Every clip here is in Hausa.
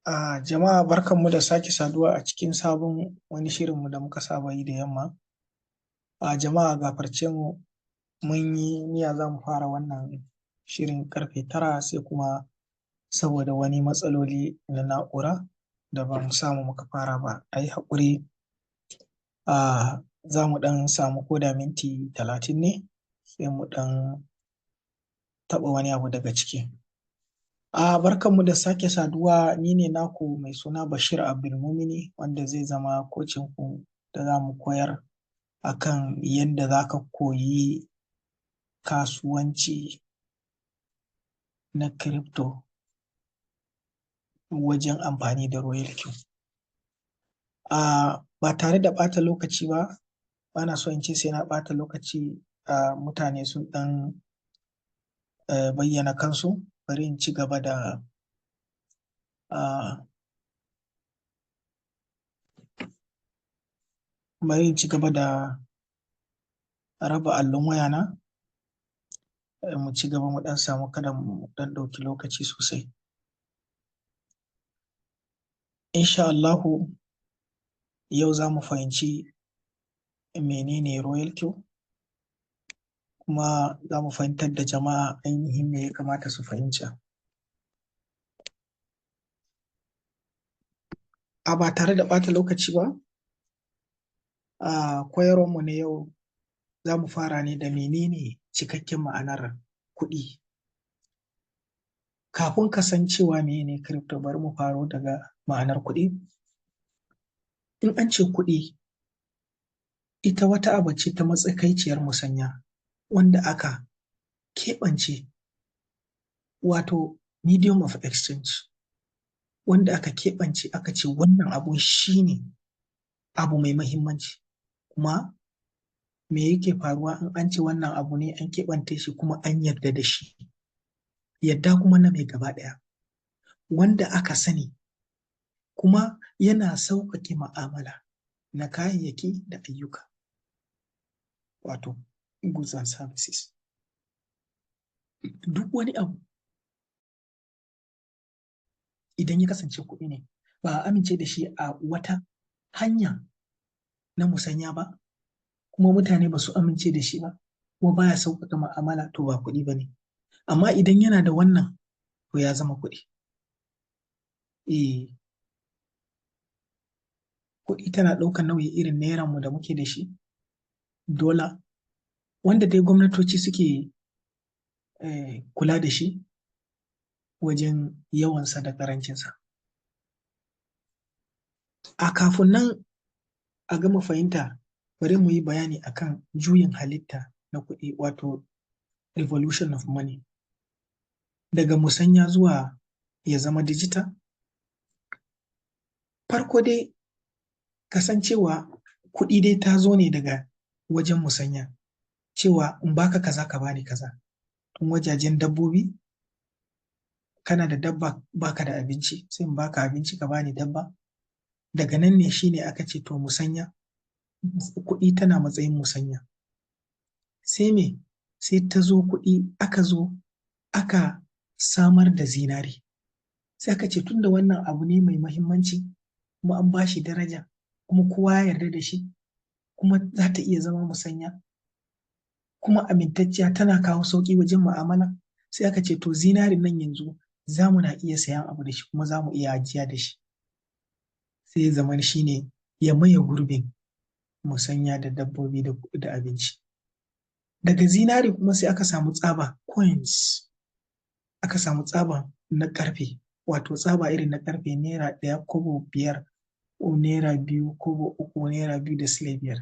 Jama'a, barkanmu da sake saduwa a cikin sabon wani shirinmu da muka saba yi da yamma. Jama'a, gafarce mu, mun yi niyya za mu fara wannan shirin karfe 9, sai kuma saboda wani matsaloli na na'ura da ba mu samu muka fara ba. A yi haƙuri, za mu ɗan samu ko da minti 30 ne, sai mu ɗan taɓa wani abu daga ciki. Barkanmu da sake saduwa, ni ne naku mai suna Bashir Abdulmumini, wanda zai zama coach ku da za mu koyar akan yadda za ka koyi kasuwanci na crypto wajen amfani da Royal Q. Ba tare da ɓata lokaci ba, bana so in ce sai na ɓata lokaci, mutane sun ɗan bayyana kansu, bari in ci gaba da raba allon wayana, mu ci gaba, mu ɗan samu, kada mu ɗan ɗauki lokaci sosai. Insha Allahu yau za mu fahimci menene Royal Q, kuma za mu fahimtar da jama'a ainihin me ya kamata su fahimta. Ba tare da ɓata lokaci ba, a koyarwarmu na yau za mu fara ne da menene cikakken ma'anar kuɗi. Kafin ka san cewa menene crypto, bari mu faro daga ma'anar kuɗi. In an ce kuɗi, ita wata abu ce ta matsakaiciyar musanya wanda aka keɓance, wato medium of exchange, wanda aka keɓance, aka ce wannan abun shi ne abu mai mahimmanci. Kuma me yake faruwa in an ce wannan abu ne an keɓante shi kuma an yarda da shi? Yadda kuma na mai gaba ɗaya, wanda aka sani, kuma yana sauƙaƙe ma'amala na kayayyaki da ayyuka, wato goods and services. Duk wani abu idan ya kasance kuɗi ne, ba a amince da shi a wata hanya na musanya ba, kuma mutane ba su amince da shi ba, kuma baya sauƙaƙa ma'amala, to ba kuɗi ba ne. Amma idan yana da wannan, to ya zama kuɗi. Kuɗi tana ɗaukar nauyi irin nairan mu da muke da shi, dola, wanda dai gwamnatoci suke kula da shi wajen yawansa da ƙarancinsa. A kafin nan a gama fahimta, bari mu yi bayani akan juyin halitta na kuɗi, wato revolution of money. Daga musanya zuwa ya zama digital. Farko dai, kasancewa kuɗi dai ta zo ne daga wajen musanya, cewa in baka kaza ka bani kaza. Tun wajajen dabbobi, kana da dabba, baka da abinci, sai in baka abinci ka bani dabba. Daga nan ne shine aka ce to musanya, kuɗi tana matsayin musanya. Sai me? Sai ta zo kuɗi, aka zo aka samar da zinari. Sai aka ce tunda wannan abu ne mai mahimmanci, kuma an bashi daraja, kuma kowa ya yarda da shi, kuma za ta iya zama musanya, kuma amintacciya, tana kawo sauƙi wajen mu'amala, sai aka ce to zinarin nan yanzu za mu na iya sayan abu da shi, kuma za mu iya ajiya da shi. Sai ya zamana shi ne ya maye gurbin musanya da dabbobi da abinci. Daga zinari kuma sai aka samu tsaba, coins, aka samu tsaba na ƙarfe, wato tsaba irin na ƙarfe, ₦1, kobo 5, ko ₦2, kobo 3, ₦2 da sile 5.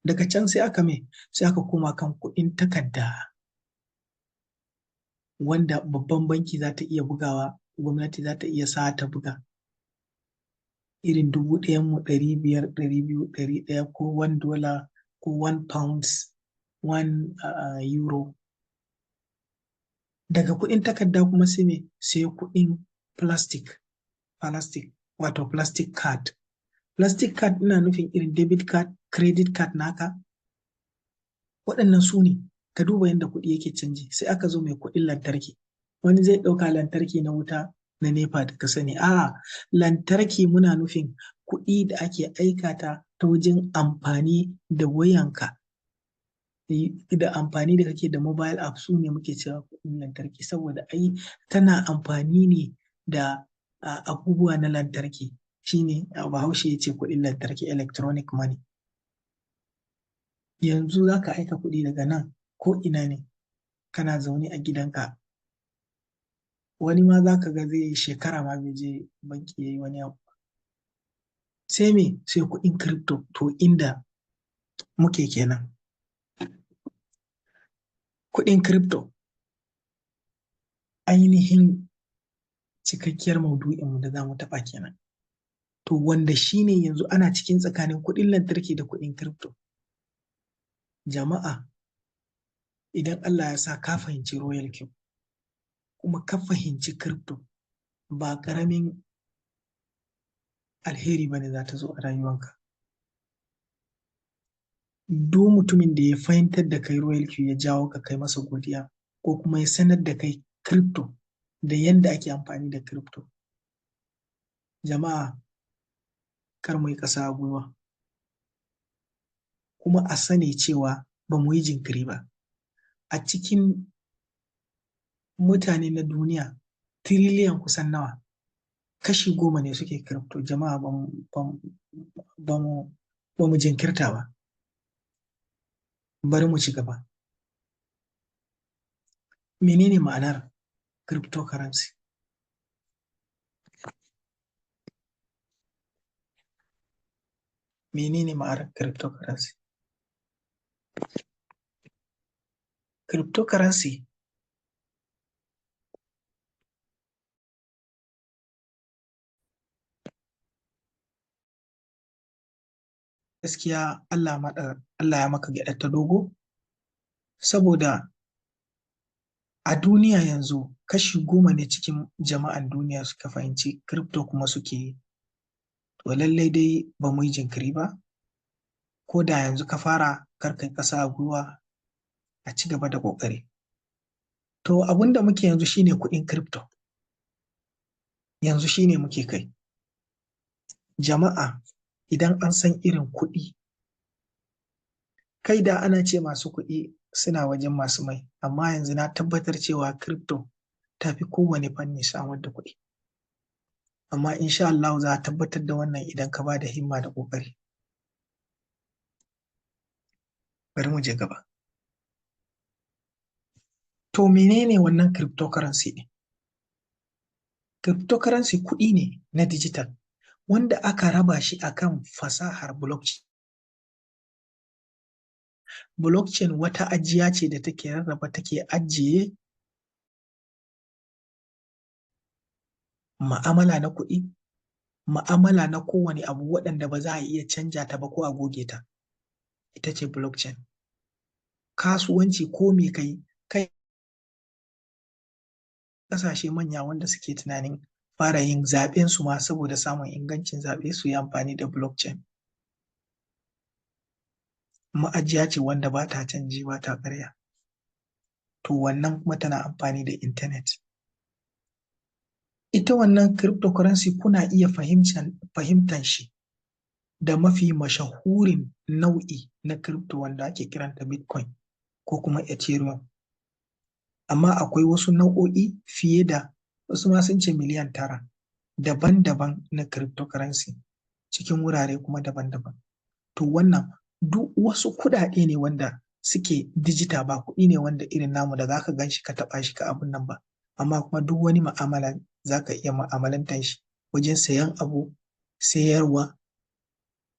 Daga can sai aka me? Sai aka koma kan kuɗin takarda, wanda babban banki za ta iya bugawa, gwamnati za ta iya sawa ta buga. Irin 1000 mu, 500, 200, 100, ko $1, ko £1, €1. Daga kuɗin takarda kuma sai me? Sai kuɗin plastic, wato plastic card. Plastic card ina nufin irin debit card, credit card naka. Waɗannan su ne, ka duba yadda kuɗi yake canji. Sai aka zo mai kuɗin lantarki. Wani zai ɗauka lantarki na wuta. Na NEPA da ka sani. A'a, lantarki muna nufin kuɗi da ake aikata ta wajen amfani da wayanka da amfani da kake da mobile app, su ne muke cewa kuɗin lantarki, saboda ai tana amfani ne da abubuwa na lantarki. Shine Bahaushe ya ce kuɗin lantarki, electronic money. Yanzu za ka aika kuɗi daga nan ko ina ne kana zaune a gidanka. Wani ma za ka ga zai yi shekara ma bai je banki ya yi wani abu. Sai me? Sai kuɗin crypto. To, inda muke kenan. Kuɗin crypto, ainihin cikakkiyar maudu'inmu da za mu taɓa kenan. To, wanda shine yanzu ana cikin tsakanin kuɗin lantarki da kuɗin crypto. Jama'a, idan Allah ya sa ka fahimci Royal Q kuma ka fahimci crypto, ba ƙaramin alheri ba ne za ta zo a rayuwanka. Duk mutumin da ya fahimtar da kai Royal Q, ya jawo ka, kai masa godiya, ko kuma ya sanar da kai crypto da yanda ake amfani da crypto. Jama'a, kar mu yi ƙasa a gwiwa. Kuma a sani cewa ba mu yi jinkiri ba. A cikin mutane na duniya tiriliyan kusan nawa, kashi 10 ne suke crypto. Jama'a, ba mu jinkirta ba. Bari mu ci gaba. Menene ma'anar cryptocurrency? Menene ma'anar cryptocurrency? Cryptocurrency gaskiya Allah ya maka gyaɗar ta dogo, saboda a duniya yanzu kashi 10 ne cikin jama'an duniya suka fahimci crypto kuma suke yi. To, lallai dai ba mu yi jinkiri ba, ko da yanzu ka fara, kar kai ƙasa a gwiwa, a ci gaba da ƙoƙari. To, abun da muke yanzu shine kuɗin crypto. Yanzu shine muke kai. Jama'a, idan an san irin kuɗi, kai da ana ce masu kuɗi suna wajen masu mai, amma yanzu na tabbatar cewa crypto ta fi kowane fanni samar da kuɗi. Amma insha Allahu za a tabbatar da wannan idan ka ba da himma da ƙoƙari. Bari mu je gaba. To, menene wannan cryptocurrency ɗin? Cryptocurrency kuɗi ne na digital wanda aka raba shi akan fasahar blockchain. Blockchain wata ajiya ce da take rarraba, take ajiye ma'amala na kuɗi, ma'amala na kowane abu waɗanda ba za a iya canja ta ba ko a goge ta. Ita ce blockchain. Kasuwanci ko me kai, kai ƙasashe manya wanda suke tunanin fara yin zaɓen su ma, saboda samun ingancin zaɓe, su yi amfani da blockchain. Ma'ajiya ce wanda ba ta canji, ba ta ƙarya. To, wannan kuma tana amfani da intanet. Ita wannan cryptocurrency kuna iya fahimtan shi da mafi mashahurin nau'i na crypto wanda ake kiranta Bitcoin ko kuma Ethereum. Amma akwai wasu nau'o'i fiye da, wasu ma sun ce 9,000,000 daban-daban na cryptocurrency cikin wurare kuma daban-daban. To, wannan duk wasu kuɗaɗe ne wanda suke digital, ba kuɗi ne wanda irin namu da zaka gan shi ka taɓa shi ka abun nan ba. Amma kuma duk wani ma'amala za ka iya ma'amalantar shi wajen sayan abu, sayarwa,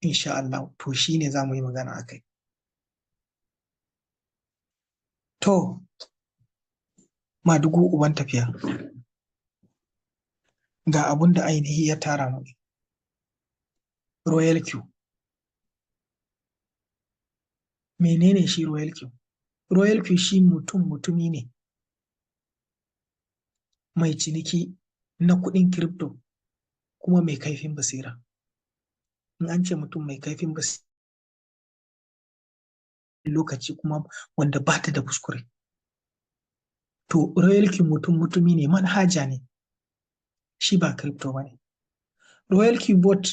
insha Allah. To, shi ne za mu yi magana a kai. To, madugu uban tafiya, ga abun da ainihi ya tara mu. Royal Q. Menene shi Royal Q? Royal Q shi mutum mutumi ne mai ciniki na kuɗin crypto kuma mai kaifin basira. In an ce mutum mai kaifin basira, lokaci kuma wanda ba ta da kuskure. To, Royal Q mutum mutumi ne, manhaja ne. Shi ba crypto ba ne. Royal Q bot,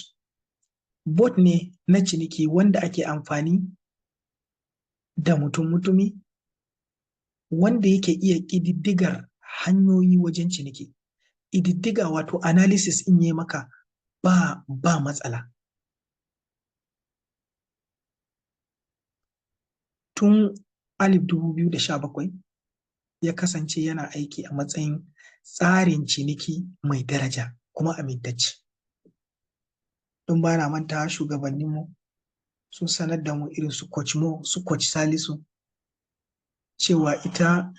bot ne na ciniki wanda ake amfani da mutum mutumi wanda yake iya ƙididdigar hanyoyi wajen ciniki. Ƙididdiga, wato analysis, in yi maka ba matsala. Tun 2017 ya kasance yana aiki a matsayin tsarin ciniki mai daraja kuma amintacce. In ba na mantawa, shugabanninmu sun sanar da mu, irin su Coach Mo, su Coach Salisu, cewa ita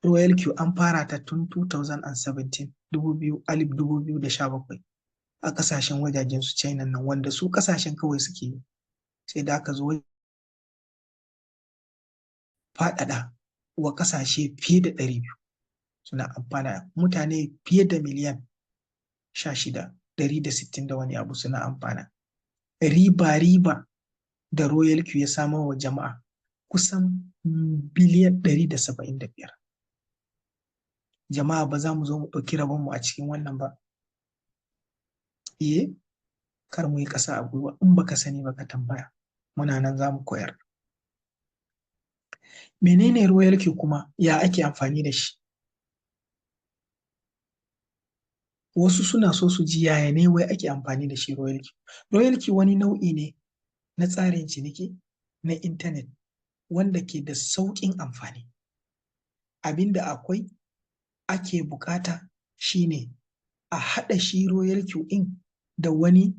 Royal Q an fara ta tun 2017, 2017, a kasashen wajajen su China nan, wanda su kasashen kawai suke yi, sai da aka zo faɗaɗa wa kasashe fiye da 200 suna amfana, mutane fiye da miliyan 16, 160 da wani abu suna amfana. Riba da Royal Q ya samar wa jama'a kusan biliyan 175. Jama'a, ba za mu zo mu ɗauki rabonmu a cikin wannan ba? Iye, kar mu yi ƙasa a gwiwa. In baka sani ba, ka tambaya, muna nan za mu koyar. Menene Royal Q kuma ya ake amfani da shi? Wasu suna so su ji yaya ne wai ake amfani da shi Royal Q. Royal Q wani nau'i ne na tsarin ciniki na intanet wanda ke da sauƙin amfani. Abinda akwai ake bukata shine a haɗa shi Royal Q ɗin da wani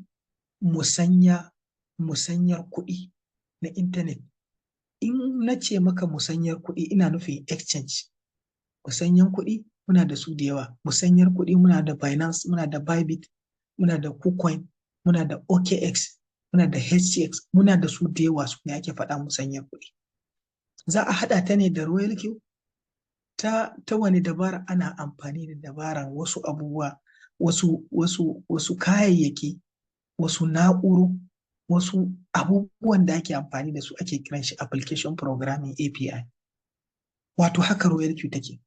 musanyar kuɗi na intanet. In na ce maka musanyar kuɗi, ina nufin exchange. Musanyan kuɗi muna da su da yawa. Musanyar kuɗi muna da Binance, muna da Bybit, muna da KuCoin, muna da OKX, muna da HTX, muna da su da yawa. Su ne ake faɗa musanyar kuɗi. Za a haɗa ta ne da Royal Q ta wani dabara? Ana amfani da dabaran wasu abubuwa, wasu kayayyaki, wasu na'uru, wasu abubuwan da ake amfani da su, ake kiran shi application programming API. Wato haka Royal Q take.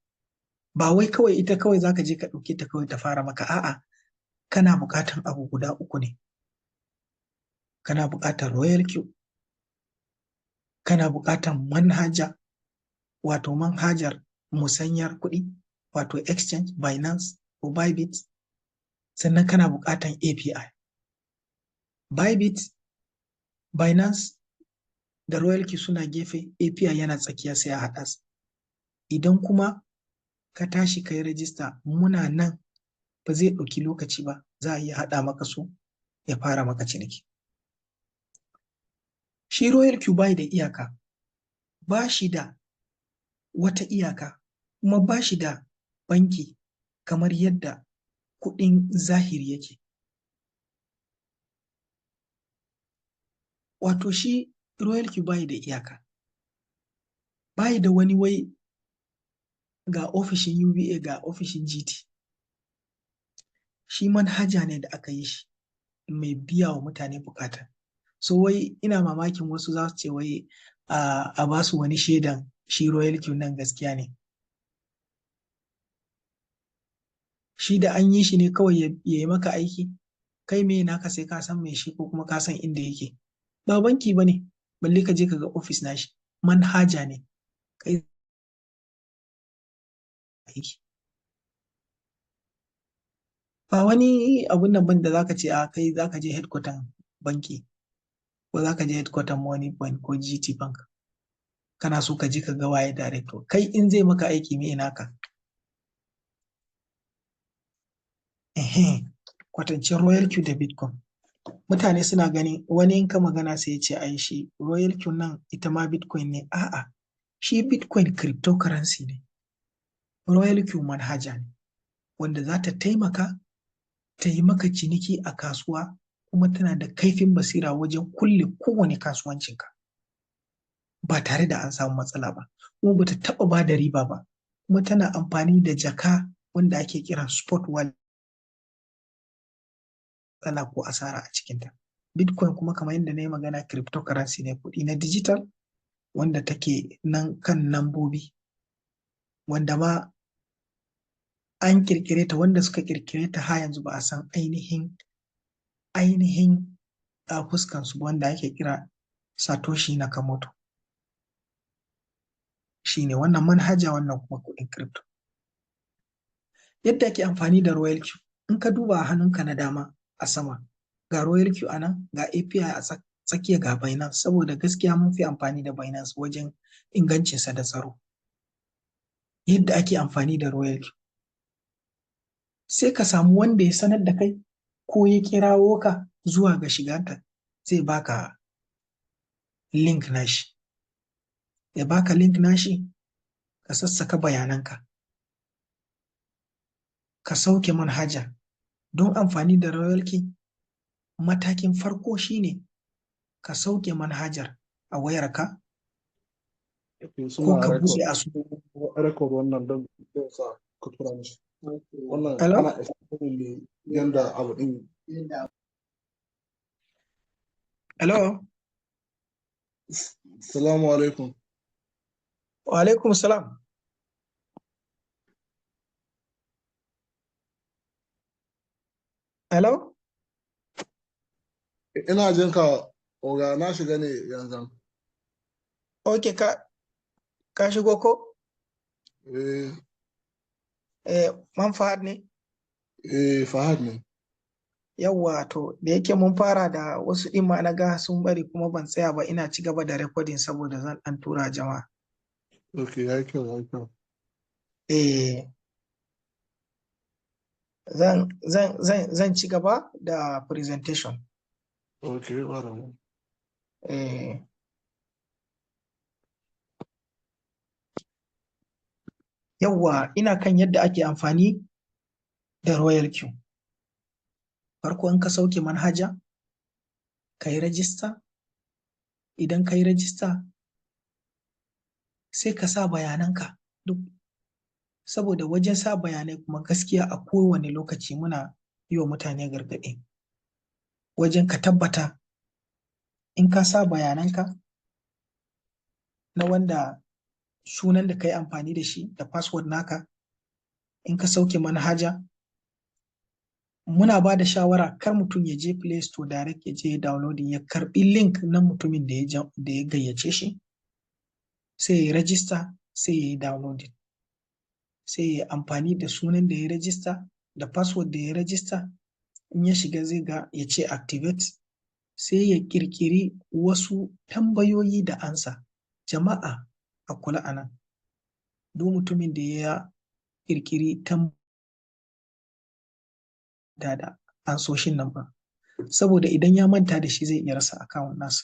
Ba wai kawai ita kawai zaka je ka ɗauke ta kawai ta fara maka, a'a, kana buƙatan abu guda uku ne. Kana buƙatar Royal Q, kana buƙatar manhaja, wato manhajar musanyar kuɗi, wato exchange, Binance ko Bybit, sannan kana buƙatar API. Bybit, Binance da Royal Q suna gefe, API yana tsakiya, sai a haɗa su. Idan kuma ka tashi ka yi rajista, muna nan, ba zai ɗauki lokaci ba, za a iya haɗa maka su ya fara maka ciniki. Shi Royal Q bai da iyaka, ba shi da wata iyaka, kuma ba shi da banki kamar yadda kuɗin zahiri yake. Wato shi Royal Q bai da iyaka, bai da wani wai ga ofishin UBA, ga ofishin GT. Shi manhaja ne da aka yi shi mai biya wa mutane bukata. So wai ina mamakin wasu za su ce wai a ba su wani shaidan shi Royal Q nan gaskiya ne. Shi da an yi shi ne kawai ya yi maka aiki, kai me naka sai ka san mai shi ko kuma ka san inda yake. Ba banki ba ne, balle ka je ka ga ofis nashi, manhaja ne. Kai aiki. Ba wani abun nan ban da zaka ce a kai zaka je headquarter banki ko zaka je headquarter Moniepoint ko GT Bank. Kana so ka je ka ga waye director. Kai in zai maka aiki, me naka? Ehe, kwatancin Royal Q da Bitcoin. Mutane suna ganin wani in ka magana sai ya ce ai shi Royal Q nan ita ma Bitcoin ne. A'a, shi Bitcoin cryptocurrency ne. Royal Q manhaja ne wanda za ta taimaka ta yi maka ciniki a kasuwa, kuma tana da kaifin basira wajen kulle kowane kasuwancinka ba tare da an samu matsala ba, kuma bata taɓa ba da riba ba, kuma tana amfani da jaka wanda ake kira spot wallet, matsala ko asara a cikinta. Bitcoin kuma, kamar yadda na yi magana, cryptocurrency ne, kuɗi na digital wanda take nan kan nambobi, wanda ma An kirkire ta, wanda suka kirkire ta har yanzu ba a san ainihin a fuskansu, wanda ake kira Satoshi Nakamoto. Shine wannan manhaja, wannan kuma kuɗin crypto. Yadda ake amfani da Royal Q: in ka duba a hannunka na dama a sama, ga Royal Q a nan, ga API a tsakiya, ga Binance, saboda gaskiya mun fi amfani da Binance wajen ingancinsa da tsaro. Yadda ake amfani da Royal Q: sai ka samu wanda ya sanar da kai ko ya kirawo ka zuwa ga shiganta, zai baka link nashi. Ya baka link nashi, ka sassaka bayananka, ka sauke manhaja don amfani da Royal Q. Matakin farko shine ka sauke manhajar a wayarka ko ka buɗe asusu. Record wannan don sa ka tura mishi wannan. Hello? Ana explaining ne yanda abu din. Hello? Salamu alaikum. Wa alaikum salam. Hello? Ina jin ka, oga, na shiga ne yanzu. Ok, ka shigo ko? Eh. Eh, man Fahad ne? Eh, Fahad ne. Yawwa, to da yake mun fara da wasu ɗin ma na ga sun bari, kuma ban tsaya ba, ina ci gaba da recording saboda zan ɗan tura jama'a. Ok, ya kyau, ya kyau. Eh, zan ci gaba da presentation. Ok, ba da mu. Eh, yawwa, ina kan yadda ake amfani da Royal Q. Farko, in ka sauke manhaja, ka yi rajista. Idan ka yi rajista, sai ka sa bayananka duk, saboda wajen sa bayanai kuma gaskiya a kowane lokaci muna yi wa mutane gargaɗi. Wajen ka tabbata in ka sa bayananka na wanda sunan da ka yi amfani da shi da password naka, in ka sauke manhaja, muna ba da shawara kar mutum ya je Play Store direct ya je downloading, ya karbi link na mutumin da ya gayyace shi, sai ya yi rajista, sai ya yi downloading, sai ya yi amfani da sunan da ya rajista da password da ya rajista. In ya shiga, zai ga ya ce activate, sai ya kirkiri wasu tambayoyi da ansa. Jama'a a kula a nan, duk mutumin da ya kirkiri tambaya da ansoshin nan ba, saboda idan ya manta da shi zai iya rasa account nasa.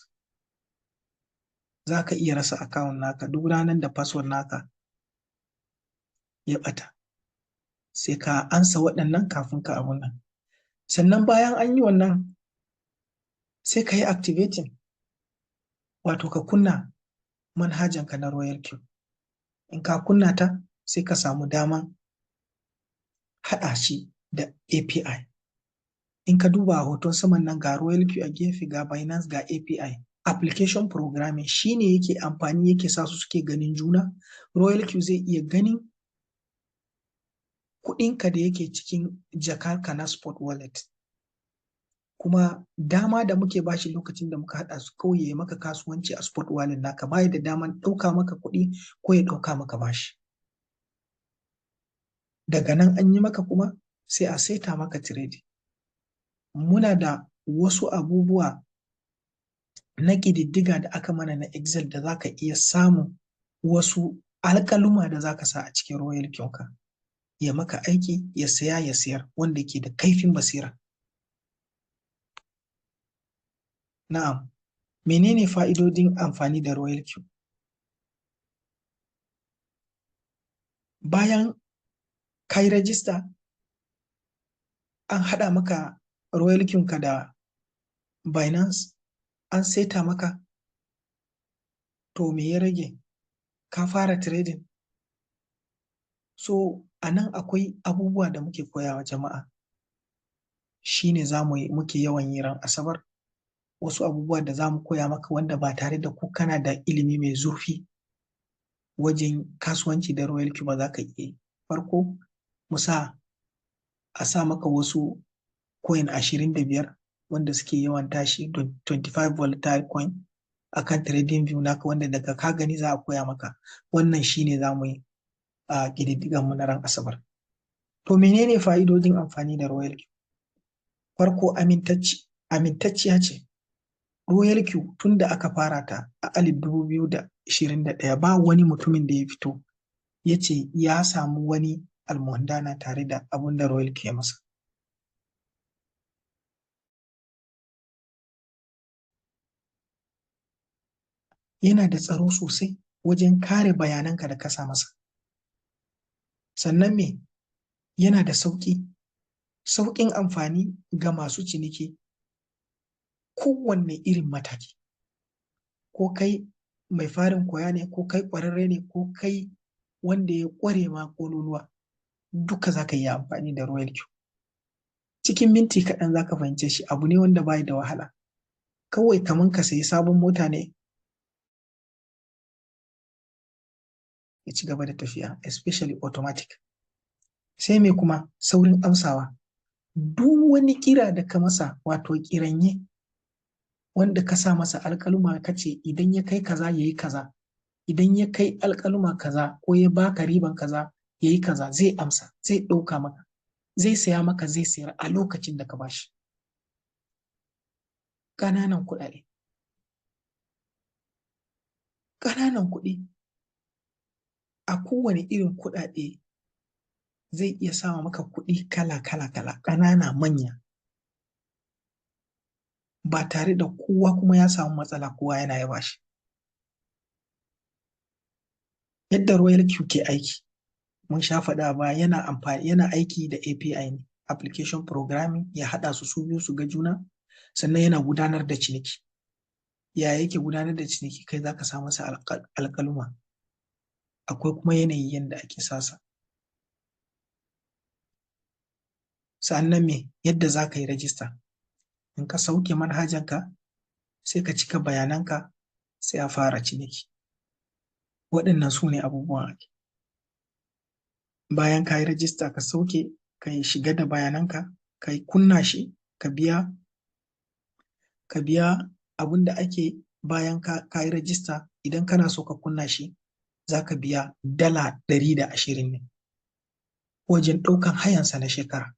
Za ka iya rasa account naka duk ranar da password naka ya ɓata. Sai ka ansa waɗannan kafin ka abun nan. Sannan bayan an yi wannan, sai ka yi activating, wato ka kunna manhajanka na Royal Q. In ka kunna ta, sai ka samu daman haɗa shi da API. In ka duba hoton saman nan, ga Royal Q a gefe, ga Binance, ga API. Application programming shine yake amfani yake sa su suke ganin juna. Royal Q zai iya ganin kuɗinka da yake cikin jakarka na spot wallet. Kuma dama da muke bashi lokacin da muka haɗa su, kawai ya maka kasuwanci a spot wallet naka, bayi da daman ɗauka maka kuɗi ko ya ɗauka maka bashi. Daga nan an yi maka kuma, sai a saita maka trading. Muna da wasu abubuwa na ƙididdiga da aka mana na Excel da za ka iya samun wasu alƙaluma da za ka sa a cikin Royal Q ya maka aiki, ya saya ya sayar, wanda ke da kaifin basira. Na'am, menene fa'idodin amfani da Royal Q? Bayan ka yi rajista, an haɗa maka Royal Q ka da Binance, an saita maka, to me ya rage? Ka fara trading. So a nan akwai abubuwa da muke koyawa jama'a, shine za mu yi muke yawan yi ran Asabar. Wasu abubuwa da za mu koya maka wanda ba tare da ko kana da ilimi mai zurfi wajen kasuwanci da Royal Q ba za ka iya yi. Farko, Mu sa a sa maka wasu coin 25 wanda suke yawan tashi, 25 volatile coin akan trading view naka, wanda daga ka gani za a koya maka. Wannan shine za mu yi a ƙididdigan mu na ran Asabar. To, menene fa'idodin amfani da Royal Q? Farko, amintacciya ce Royal Q. Tun da aka fara ta a 2021, ba wani mutumin da ya fito ya ce ya samu wani almuhandana tare da abun da Royal Q ya masa. Yana da tsaro sosai wajen kare bayananka da ka sa masa. Sannan me? Yana da sauƙin amfani ga masu ciniki kowanne irin mataki. Ko kai mai farin koya ne, ko kai ƙwararre ne, ko kai wanda ya ƙware ma ƙololuwa, duka za ka iya amfani da Royal Q. Cikin minti kaɗan za ka fahimce shi. Abu ne wanda bai da wahala. Kawai kaman ka sayi sabon mota ne ya ci gaba da tafiya, especially automatic. Sai me kuma? Saurin amsawa. Duk wani kira da ka masa, wato kiranye wanda ka sa masa alƙaluma, ka ce idan ya kai kaza ya yi kaza, idan ya kai alƙaluma kaza ko ya baka riban kaza ya yi kaza, zai amsa, zai ɗauka maka, zai saya maka, zai sayar a lokacin da ka bashi. Ƙananan kuɗaɗe, ƙananan kuɗi, a kowane irin kuɗaɗe zai iya sama maka kuɗi kala kala kala, ƙanana, manya, ba tare da kowa kuma ya samu matsala. Kowa yana yaba shi. Yadda Royal Q ke aiki, mun sha faɗa ba, yana amfani, yana aiki da API ne, application programming, ya haɗa su su biyu su ga juna. Sannan yana gudanar da ciniki. Ya yake gudanar da ciniki? Kai zaka sa masa alƙaluma, akwai kuma yanayi yanda ake sasa. Sa'annan me? Yadda za ka yi rajista: in ka sauke manhajanka, sai ka cika bayananka, sai a fara ciniki. Waɗannan su ne abubuwan ake. Bayan ka yi rajista, ka sauke, ka shiga da bayananka, ka kunna shi, ka biya abin da ake. Bayan ka yi rajista, idan kana so ka kunna shi, za ka biya $120 ne wajen ɗaukan hayansa na shekara.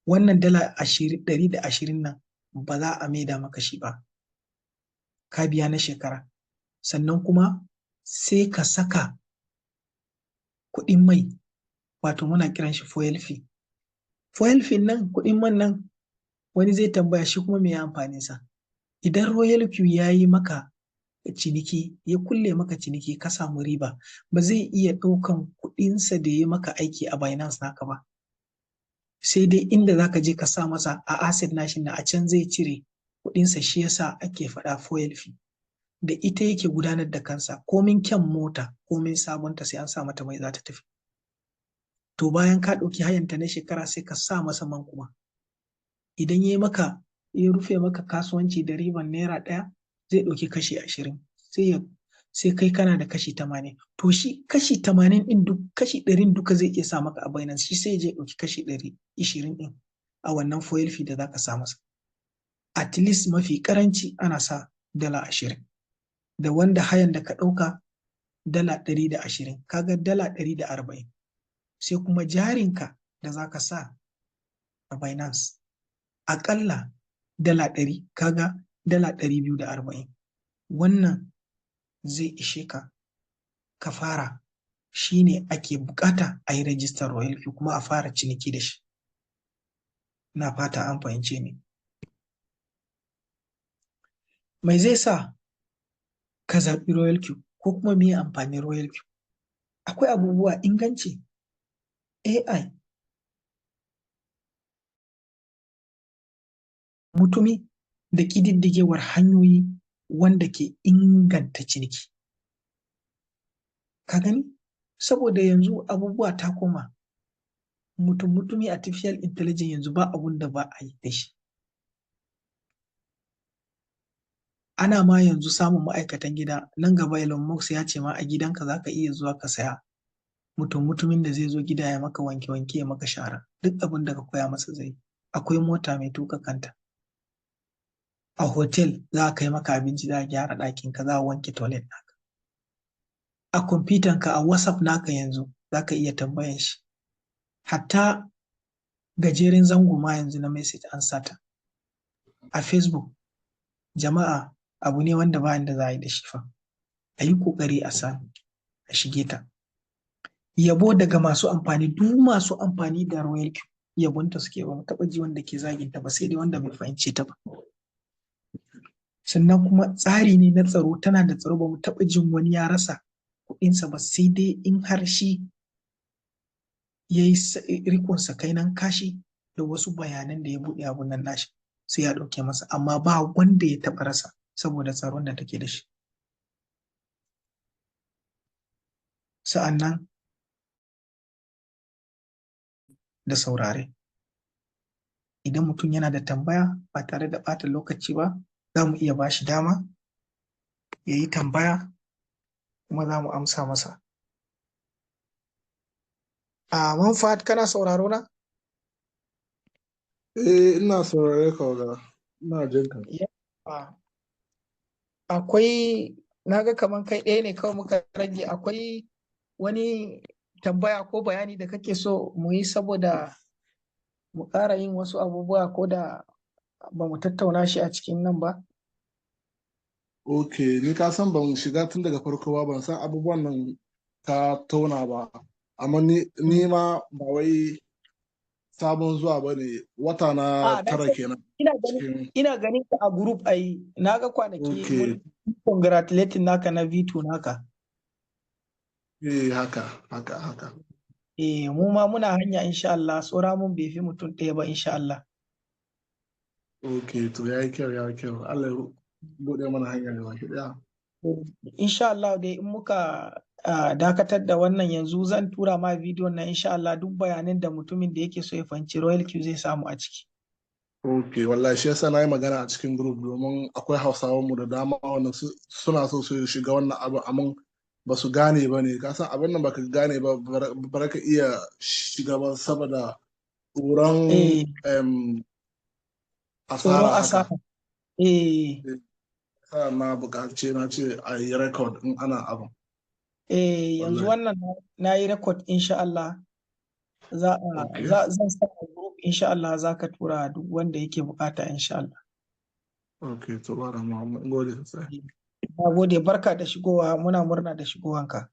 Wannan $120 nan ba za a maida maka shi ba, ka biya na shekara. Sannan kuma sai ka saka kuɗin mai, wato muna kiran shi fuel fee. Fuel fee nan, kuɗin man nan, wani zai tambaya shi kuma me amfanin sa. Idan Royal Q ya yi maka ciniki, ya kulle maka ciniki, ka samu riba, ba zai iya ɗaukan kuɗinsa da ya maka aiki a Binance naka ba, sai dai inda zaka je ka sa masa a asset nashi na, a can zai cire kuɗinsa. Shi yasa ake faɗa fuel fee. Da ita yake gudanar da kansa. Komin kyan mota, komin sabonta, sai an sa mata mai za ta tafi. To, bayan ka ɗauki hayanta na shekara, sai ka sa masa man kuma. Idan ya maka, ya rufe maka kasuwanci da riban ₦1, zai ɗauki kashi 20, sai kai kana da kashi 80. To, shi kashi 80 ɗin duk, kashi 100n duka zai iya sa maka a Binance. Shi sai je ɗauki kashi ɗari ishirin ɗin a wannan fuel fee da zaka sa masa. At least mafi karanci ana sa $20, da wanda hayan da ka ɗauka $120, kaga $140. Sai kuma jarinka da zaka sa a Binance, aƙalla $100, kaga $240. Wannan zai ishe ka ka fara. Shi ne ake bukata a yi rajistar Royal Q kuma a fara ciniki da shi. Ina fata an fahimce ni. Mai zai sa ka zaɓi Royal Q, ko kuma me amfanin Royal Q? Akwai abubuwa: inganci, AI, mutumi da ƙididdigewar hanyoyi wanda ke inganta ciniki. Ka gani? Saboda yanzu abubuwa ta koma mutum mutumi, artificial intelligence, yanzu ba abun da ba a yi da shi. Ana ma yanzu samun ma'aikatan gida. Nan gaba Elon Musk ya ce ma a gidanka za ka iya zuwa ka saya. Mutum mutumin da zai zo gida ya maka wanke wanke, ya maka shara, duk abin da ka koya masa zai yi. Akwai mota mai tuka kanta. A hotel za a kai maka abinci, za a gyara ɗakin ka, za a wanke toilet naka. A kwamfutan ka, a WhatsApp naka yanzu za ka iya tambayan shi. Hatta gajeren zango ma yanzu na message an sata. A Facebook, jama'a, abu ne wanda ba yanda za a yi da shi fa. A yi ƙoƙari a sa a shige ta. Yabo daga masu amfani, duk masu amfani da Royal Q yabonta suke, ba mu taɓa ji wanda ke zaginta ba, sai dai wanda bai fahimce ta ba. Sannan kuma tsari ne na tsaro, tana da tsaro, ba mu taɓa jin wani ya rasa kuɗinsa ba, sai dai in har shi ya yi riƙon sakainan kashi da wasu bayanan da ya buɗe abun nan nashi, sai ya ɗauke masa, amma ba wanda ya taɓa rasa saboda tsaron da take da shi. Sa'annan da saurare. Idan mutum yana da tambaya, ba tare da ɓata lokaci ba, za mu iya ba shi dama ya yi tambaya kuma za mu amsa masa. A Manfa'at, kana sauraro na? Eh, ina saurare ka oga. Ina jin ka. Akwai, na ga kaman kai ɗaya ne kawai muka rage. Akwai wani tambaya ko bayani da kake so mu yi saboda mu ƙara yin wasu abubuwa ko da ba mu tattauna shi a cikin nan ba? Ok, ni ka san ban shiga tun daga farko ba, ban san abubuwan nan ka tauna ba. Amma ni ma ba wai sabon zuwa ba ne, wata na A, na 9 san kenan ina ganin cikin. Ina ganin ka a group ai, na ga kwanaki mun congratulating naka na V2 naka. Eh, haka, haka, haka. Eh, mu ma muna hanya insha Allah, saura mun bai fi mutum ɗaya ba insha Allah. Ok, to yayi kyau, yayi kyau. Allah ya buɗe mana hanya gaba ki ɗaya. Insha Allah dai in muka dakatar da wannan yanzu, zan tura ma bidiyon nan insha Allah, duk bayanan da mutumin da yake so ya fahimci Royal Q zai samu a ciki. Ok, wallahi shi yasa na yi magana a cikin group, domin akwai Hausawan mu da dama wanda suna so su shiga wannan abu amma ba su gane ba ne. Ka san abin nan baka gane ba, ba ka iya shiga ba saboda tsoron Tsoron asara haka. Asara. Eh. Sa na buƙace na ce a yi record in ana abu. Eh, yanzu Wallahi. wannan na yi record insha Allah. Za a za zan sa a group insha Allah, za ka tura duk wanda yake bukata insha Allah. Ok, to ba da mun gode sosai. Na gode, barka da shigowa, muna murna da shigowanka.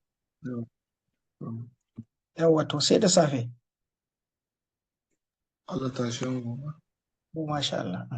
Yawwa, to sai da safe. Allah tashe mu. Masha Allah.